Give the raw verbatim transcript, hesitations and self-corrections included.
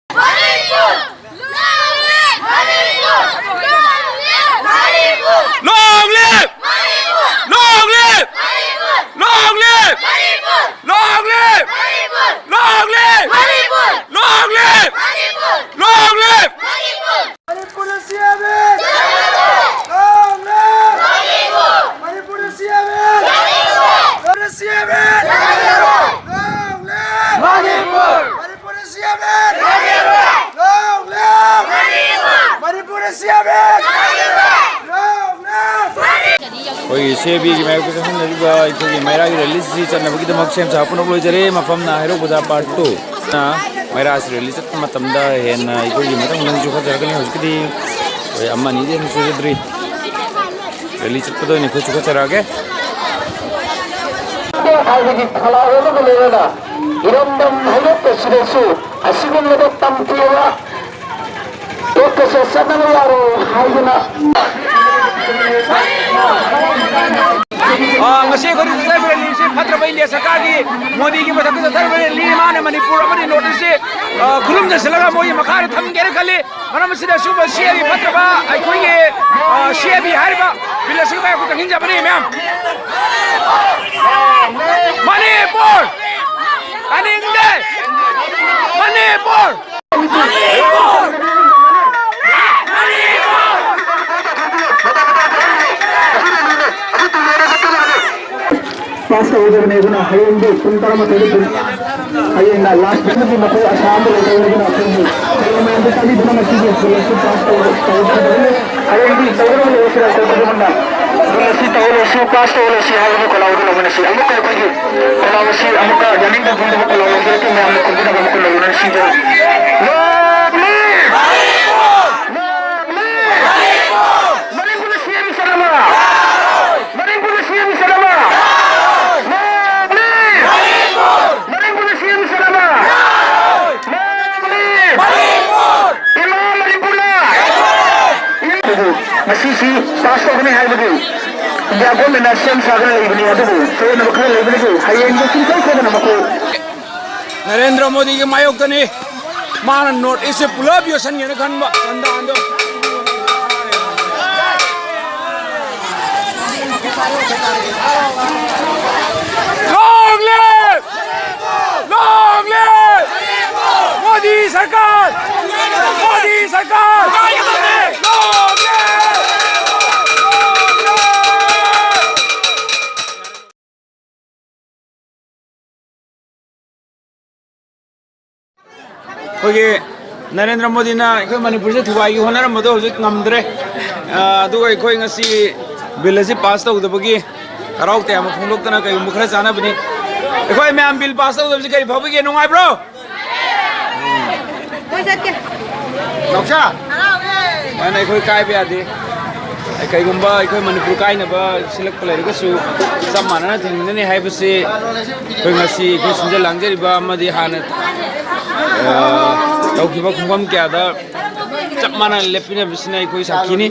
Manipur! Long live! Manipur! Long live! Manipur! Long live! Manipur! Long live! Manipur! Long live! Manipur! Long live! Manipur! Long live! Manipur! Long live! Manipur! Manipur C M A! Long live! Manipur! Manipur C M A! Manipur! Manipur C M A! Manipur! Long live! Manipur! Manipur C M A! Long live! Manipur! Manipur C M A! Long live! ꯑꯩꯈꯣꯏꯒꯤ ꯁꯤ ꯑꯦ ꯕꯤꯒꯤ ꯃꯥꯌꯣꯛꯇ ꯆꯪꯁꯤꯟꯅꯔꯤꯕ ꯑꯩꯈꯣꯏꯒꯤ ꯃꯩꯔꯥꯒꯤ ꯔꯦꯂꯤꯁꯤ ꯆꯠꯅꯕꯒꯤꯗꯃꯛ ꯁꯦꯝ ꯁꯥ ꯄꯨꯝꯅꯃꯛ ꯂꯣꯏꯖꯔꯦ꯫ ꯃꯐꯝꯅ ꯍꯩꯔꯣꯛ ꯕꯖꯥꯔ part two. ꯃꯩꯔꯥꯁꯤ rally ꯆꯠꯄ ꯃꯇꯝꯗ ꯍꯦꯟꯅ ꯑꯩꯈꯣꯏꯒꯤ ꯃꯊꯪ ꯃꯊꯪ ꯆꯣꯡꯈꯠꯆꯔꯛꯀꯅꯤ꯫ ꯍꯧꯖꯤꯛꯀꯤꯗꯤ ꯑꯩꯈꯣꯏ ꯑꯃ ꯑꯅꯤꯗꯤ ꯍꯦꯟꯅ ꯆꯣꯡꯖꯗ꯭ꯔꯤ꯫ ꯔꯦꯂꯤ ꯆꯠꯄꯗ ꯑꯣꯏꯅ ꯑꯩꯈꯣꯏ ꯆꯣꯡꯈꯠꯆꯔꯛꯑꯒꯦ꯫ ꯍꯥꯏꯕꯒꯤ ꯈꯂꯥꯎ ꯑꯃꯒ ꯂꯣꯏꯅꯅ ꯏꯔꯝꯗꯝ ꯍꯩꯔꯣꯛ ꯑꯁꯤꯗꯁꯨ ꯑꯁꯤꯒꯨꯝꯂꯕ ꯇꯝꯊꯤꯕ ꯄꯣꯠꯀꯁꯦ ꯆꯠꯅꯕ ꯌꯥꯔꯣꯏ ꯍꯥꯏꯗꯨꯅ꯫ ꯑ, ꯉꯁꯤ ꯑꯩꯈꯣꯏꯅ ꯆꯠꯆꯔꯤꯕ ꯔꯦꯂꯤꯁꯤ ꯐꯠꯇ꯭ꯔꯕ ꯏꯟꯗꯤꯌꯥ ꯁꯔꯀꯥꯔꯒꯤ, ꯃꯣꯗꯤꯒꯤ ꯃꯊꯛꯇ ꯆꯠꯆꯔꯤꯕ ꯔꯦꯂꯤꯅꯤ꯫ ꯃꯥꯅ ꯃꯅꯤꯄꯨꯔ ꯑꯃꯗꯤ ꯅꯣꯔꯠ ꯏꯁꯁꯤ, ꯑ, ꯈꯨꯂꯨꯝꯖꯁꯤꯜꯂꯒ ꯃꯣꯏꯒꯤ ꯃꯈꯥꯗ ꯊꯝꯒꯦꯅ ꯈꯜꯂꯤ꯫ ꯃꯔꯝ ꯑꯁꯤꯅ ꯁꯤꯒꯨꯝꯕ ꯁꯤ ꯑꯦ ꯕꯤ ꯐꯠꯇ꯭ꯔꯕ ꯑꯩꯈꯣꯏꯒꯤ, ꯑ, ꯁꯤ ꯑꯦ ꯕꯤ ꯍꯥꯏꯔꯤꯕ ꯕꯤꯜ ꯑꯁꯤꯒꯤ ꯃꯥꯌꯣꯛꯇ ꯆꯪꯁꯤꯟꯖꯕꯅꯤ, ꯃꯌꯥꯝ꯫ ꯃꯅꯤꯄꯨꯔ! ꯇꯥꯅꯤꯡꯗꯦ! ꯃꯅꯤꯄꯨꯔ! ꯄꯥꯁ ꯇꯧꯒꯗꯕꯅꯤ꯫ ꯑꯗꯨꯅ ꯍꯌꯦꯡꯗꯤ ꯄꯨꯡ ꯇꯔꯥꯃꯥꯊꯣꯏꯗ ꯄꯨꯡ, ꯍꯌꯦꯡꯅ ꯂꯥꯁ ꯄꯤꯛꯅꯤꯛꯀꯤ ꯃꯈꯣꯏ ꯑꯁꯥ ꯑꯃ ꯂꯩꯇꯧꯔꯦ꯫ ꯑꯗꯨꯅ ꯑꯩꯈꯣꯏꯒꯤ ꯍꯌꯦꯡ ꯃꯌꯥꯝꯗ ꯇꯥꯕꯤꯗꯨꯅ ꯉꯁꯤꯒꯤ ꯄꯨꯂꯞꯁꯨ ꯄꯥꯁ ꯇꯧ-, ꯇꯧꯒꯗꯕꯅꯤ꯫ ꯍꯌꯦꯡꯗꯤ ꯇꯧꯒꯗꯕꯅꯤ, ꯁꯤꯗ ꯇꯧꯒꯗꯕꯅꯤ꯫ ꯑꯗꯨꯅ ꯁꯤ ꯇꯧꯍꯜꯂꯁꯤ, ꯄꯥꯁ ꯇꯧꯍꯜꯂꯁꯤ ꯍꯥꯏꯕꯗꯨ ꯈꯣꯜꯂꯥꯎꯗꯨ ꯂꯧꯃꯤꯟꯅꯁꯤ꯫ ꯑꯃꯨꯛꯀ ꯑꯩꯈꯣꯏꯒꯤ ꯈꯣꯜꯂꯥꯎ ꯑꯁꯤ ꯑꯃꯨꯛꯀ ꯌꯥꯅꯤꯡꯗꯕ ꯐꯣꯡꯗꯣꯛꯄ ꯈꯣꯜꯂꯥꯎ ꯂꯧꯖꯔꯛꯀꯦ꯫ ꯃꯌꯥꯝꯅ ꯈꯨꯝꯕꯤꯅꯕ ꯑꯃꯨꯛꯀ ꯂꯧꯅꯔꯁꯤꯗꯣ꯫ ꯂꯧꯃꯤ! ꯂꯧꯃꯤ! ꯃꯅꯤꯄꯨꯔꯗ ꯁꯤ ꯑꯦꯝ ꯆꯠꯅꯕ! ꯃꯅꯤꯄꯨꯔꯗ ꯁꯤ ꯑꯦꯝ ꯆꯠꯅꯕ! ꯂꯧꯃꯤ! ꯃꯅꯤꯄꯨꯔꯗ ꯁꯤ ꯑꯦꯝ ꯆꯠꯅꯕ! ꯂꯧꯃꯤ! ꯏꯃꯥ ꯃꯅꯤꯄꯨꯔꯗ! ꯉꯁꯤꯁꯤ ꯄꯥꯁ ꯇꯧꯒꯅꯤ ꯍꯥꯏꯕꯗꯨ ꯏꯟꯗꯤꯌꯥ ꯒꯣꯔꯃꯦꯟꯅ ꯁꯦꯝ ꯁꯥꯗꯨꯅ ꯂꯩꯕꯅꯤ, ꯑꯗꯨꯕꯨ ꯁꯣꯏꯗꯅꯕ ꯈꯔ ꯂꯩꯕꯅꯤꯀꯣ꯫ ꯍꯌꯦꯡꯗꯤ ꯁꯨꯡꯁꯣꯏ ꯁꯣꯏꯗꯅ ꯃꯈꯣꯏ ꯅꯔꯦꯟꯗ꯭ꯔ ꯃꯣꯗꯤꯒꯤ ꯃꯥꯌꯣꯛꯇꯅꯤ꯫ ꯃꯥꯅ North East ꯁꯦ ꯄꯨꯂꯞ ꯌꯣꯠꯁꯟꯒꯦꯅ ꯈꯟꯕ ꯆꯟꯗꯥꯟꯗꯣ꯫ Long live! Long live! Modi ꯁꯔꯀꯥꯔ! ꯃꯣꯗꯤ ꯁꯔꯀꯥꯔ! Long live! ꯑꯩꯈꯣꯏꯒꯤ ꯅꯔꯦꯟꯗ꯭ꯔ ꯃꯣꯗꯤꯅ ꯑꯩꯈꯣꯏ ꯃꯅꯤꯄꯨꯔꯁꯦ ꯊꯨꯒꯥꯏꯒꯦ ꯍꯣꯠꯅꯔꯝꯕꯗꯣ ꯍꯧꯖꯤꯛ ꯉꯝꯗ꯭ꯔꯦ꯫ ꯑ, ꯑꯗꯨꯒ ꯑꯩꯈꯣꯏ ꯉꯁꯤ ꯕꯤꯜ ꯑꯁꯤ ꯄꯥꯁ ꯇꯧꯗꯕꯒꯤ ꯍꯔꯥꯎ ꯇꯌꯥꯝꯕ ꯐꯣꯡꯗꯣꯛꯇꯅ ꯀꯩꯒꯨꯝꯕ ꯈꯔ ꯆꯥꯟꯅꯕꯅꯤ꯫ ꯑꯩꯈꯣꯏ ꯃꯌꯥꯝ ꯕꯤꯜ ꯄꯥꯁ ꯇꯧꯗꯕꯁꯤ ꯀꯔꯤ ꯐꯕꯒꯦ? ꯅꯨꯡꯉꯥꯏꯕ꯭ꯔꯣ? ꯀꯣꯏ ꯆꯠꯀꯦ꯫ ꯅꯥꯎꯆꯥ! ꯍꯔꯥꯎꯋꯦ! ꯑꯗꯨꯃꯥꯏꯅ ꯑꯩꯈꯣꯏ ꯀꯥꯏꯕ ꯌꯥꯗꯦ꯫ ꯀꯩꯒꯨꯝꯕ ꯑꯩꯈꯣꯏ ꯃꯅꯤꯄꯨꯔ ꯀꯥꯏꯅꯕ ꯁꯤꯜꯂꯛꯄ ꯂꯩꯔꯒꯁꯨ ꯆꯞ ꯃꯥꯟꯅꯅ ꯊꯦꯡꯅꯒꯅꯤ ꯍꯥꯏꯕꯁꯤ ꯑꯩꯈꯣꯏ ꯉꯁꯤ ꯑꯩꯈꯣꯏ ꯁꯤꯟꯖ ꯂꯥꯡꯖꯔꯤꯕ ꯑꯃꯗꯤ ꯍꯥꯟꯅ, ꯑ, ꯇꯧꯈꯤꯕ ꯈꯣꯡꯐꯝ ꯀꯌꯥꯗ ꯆꯞ ꯃꯥꯟꯅꯅ ꯂꯦꯞꯄꯤꯟꯅꯕꯁꯤꯅ ꯑꯩꯈꯣꯏ ꯁꯥꯈꯤꯅꯤ꯫